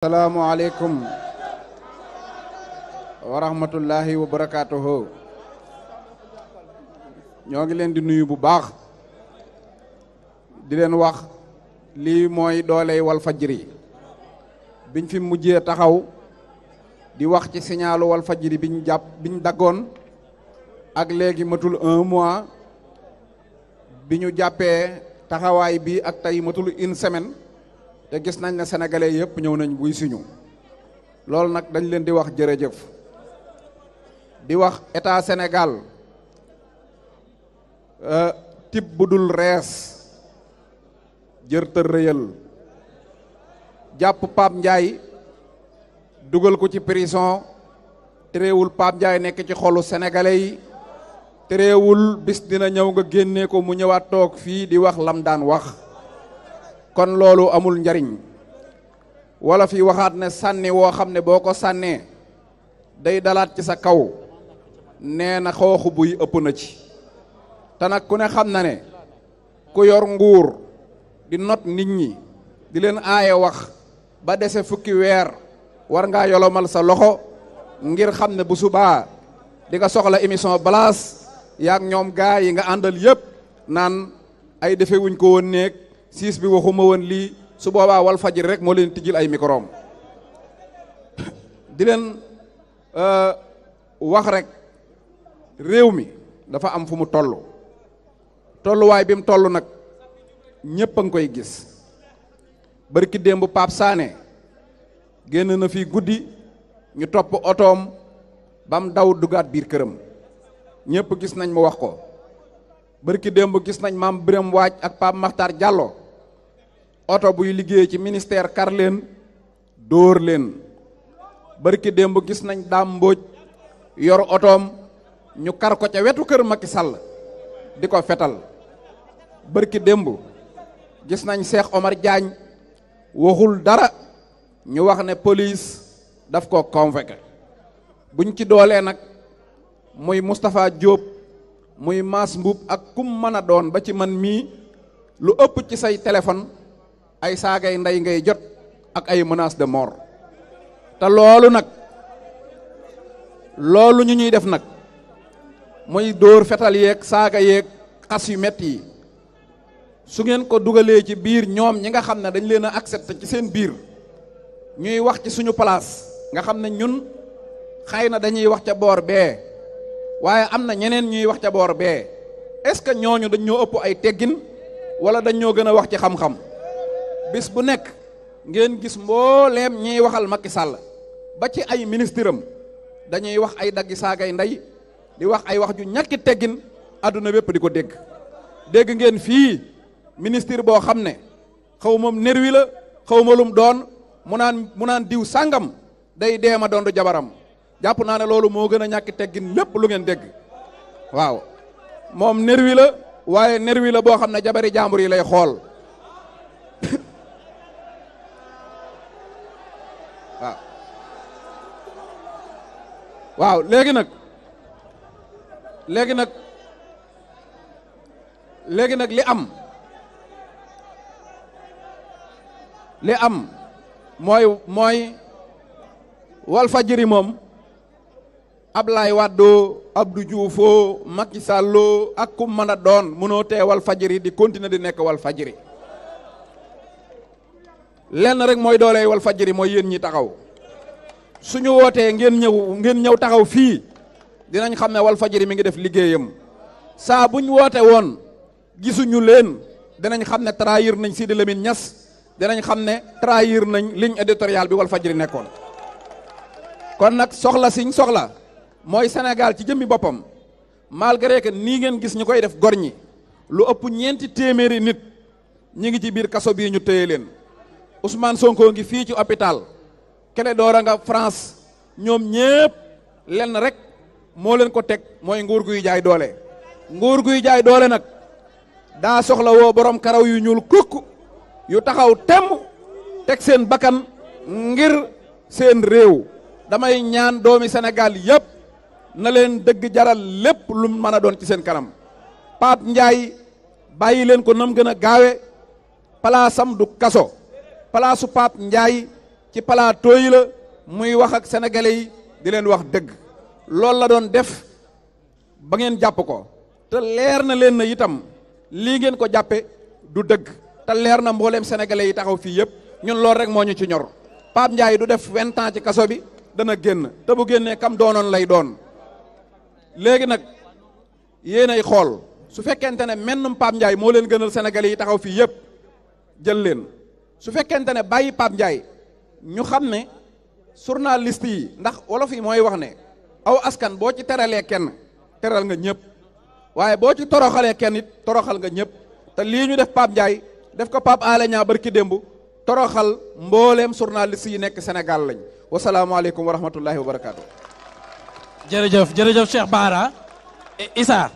Assalamualaikum warahmatullahi wabarakatuh. Ñoo ngi leen di nuyu bu baax di leen wax lii mooy dooley Walfadjri biñ fi mujjee taxaw di wax ci signalu Walfadjri biñ daggoon ak léegi matul 1 mois bi ñu jàppee taxawaay bi ak tey matul 1 semaine te gis nañ ne sénégalais yépp ñëw nañ buy suñu loolu nag dañ leen di wax jërëjëf di wax état Sénégal tib bu dul rees jërtë rëyal jàpp Pape Ndiaye dugal ko ci prison terewul Pape Ndiaye nekk ci xolu sénégalais yi terewul bis dina ñëw nga génnee ko mu ñëwaat toog fii di wax lam daan wax kon loolu amul njariñ wala fi waxaat ne sànni woo xam ne boo ko sànnee day dalaat ci sa kaw nee na xooxu buy ëpp na ci te nag ku ne xam na ne ku yor nguur di not nit ñi di leen aaye wax ba dese fukki weer war ngaa yolomal sa loxo ngir xam ne bu subaa di nga soxla émission balaas yaag ñoom gaa yi nga àndal yépp naan ay defewuñ ko woon néeg siis bi waxuma woon lii su boobaa Walfadjri rek moo leen tijjil ay microom di leen wax rek réew mi dafa am fu mu toll tolluwaay bi mu toll nag ñépp a ngi koy gis barki démb Pape Sané génn na fi guddi ñu topp otoom ba mu daw dugaat biir këram ñépp gis nañ mu wax ko barki démb gis nañ Mame Birame Wathie ak Pape Makhtar Diallo oto buy liggéey ci ministère kar leen dóor leen barki démb gis nañ Dame Mbodj yor otoom ñu kar ko ca wetu kër Macky Sall di ko fetal barki démb gis nañ Cheikh Omar Diagne waxul dara ñu wax ne police daf ko convoqué buñ ci doolee nag muy Moustapha Diop muy Mass Mboup ak kum mën a doon ba ci man mii lu ëpp ci say téléphone ay saagay ndey ngay jot ak ay menace de mort te loolu nag loolu ñu ñuy def nag muy dóor fetal yeeg saaga yeeg xas yu metti yi su ngeen ko dugalee ci biir ñoom ñi nga xam ne dañ leen a accepté ci seen biir ñuy wax ci suñu place nga xam ne ñun xëy na dañuy wax ca boor bee waaye am na ñeneen ñuy wax ca boor bee est-ce que ñooñu dañ ñoo ëpp ay teggin wala dañ ñoo gën a wax ci xam-xam bis bu nekk ngeen gis mbooleem ñiy waxal Macky Sall ba ci ay ministre am dañuy wax ay daggi saagay ndey di wax ay wax ju ñàkki teggin àdduna bépp di ko dégg dégg ngeen fii ministre boo xam ne xaw moom nerwi la xaw ma lum doon mu naan diw sàngam day deema doondu jabaram jàpp naa ne loolu moo gën a ñàkki teggin lépp lu ngeen dégg waaw moom nerwi la waaye nerwi la boo xam ne jabari jàmbur yi lay xool waaw léegi nag li am mooy Walfadjri moom Ablaye Wade Abdou Diouf Macky Sall ak ku mën a doon mënoo tee Walfadjri di continuer di nekk Walfadjri lenn rek mooy dooley Walfadjri mooy yéen ñi taxaw suñu wootee ngeen ñëw taxaw fii dinañ xam ne Walfadjri mi ngi def liggéeyam saa buñ woote woon gisuñu leen dinañ xam ne trahir nañ Sidi Lamine Niass dinañ xam ne trahir nañ ligne éditoriale bi Walfadjri nekkoon kon nag soxla siñ soxla mooy Sénégal ci jëmmi boppam malgré que nii ngeen gis ñu koy def gor ñi lu ëpp 400 nit ñi ngi ci biir kaso bii ñu téye leen Ousmane Sonko ngi fii ci hôpital Clédor nga France ñoom ñépp lenn rek moo leen ko teg mooy nguur guy jaay doole nguur guy jaay doole nag daa soxla woo borom karaw yu ñuul kukk yu taxaw temm teg seen bakkan ngir seen réew damay ñaan doomi Sénégal yépp na leen dëgg jaral lépp lu mën a doon ci seen kanam Pape Ndiaye bàyyi leen ko nam gën a gaawe palaasam du kaso palaasu Pape Ndiaye ci plateau yi la muy wax ak sénégalais yi di leen wax dëgg loolu la doon def ba ngeen jàpp ko te leer na leen na itam lii ngeen ko jàppe du dëgg te leer na mbooleem sénégalais yi taxaw fii yëpp ñun loolu rek moo ñu ci ñor Pape Ndiaye du def 20 ans ci kaso bi dana génn te bu génnee kam doonoon lay doon léegi nag yéenay xool su fekkente ne mennum Pape Ndiaye moo leen gënal sénégalais yi taxaw fii yëpp jël leen su fekkente ne bàyyi Pape Ndiaye ñu xam ne journaliste yi ndax wolof yi mooy wax ne aw askan boo ci teralee kenn teral nga ñëpp waaye boo ci toroxalee kenn it toroxal nga ñëpp te lii ñu def Pape Ndiaye def ko Pape Alé Niang barki démb toroxal mbooleem journaliste yi nekk Sénégal lañ wasalaamaaleykum wa rahmatullahi wa barakaatu. jërëjëf Cheikh Bara Issa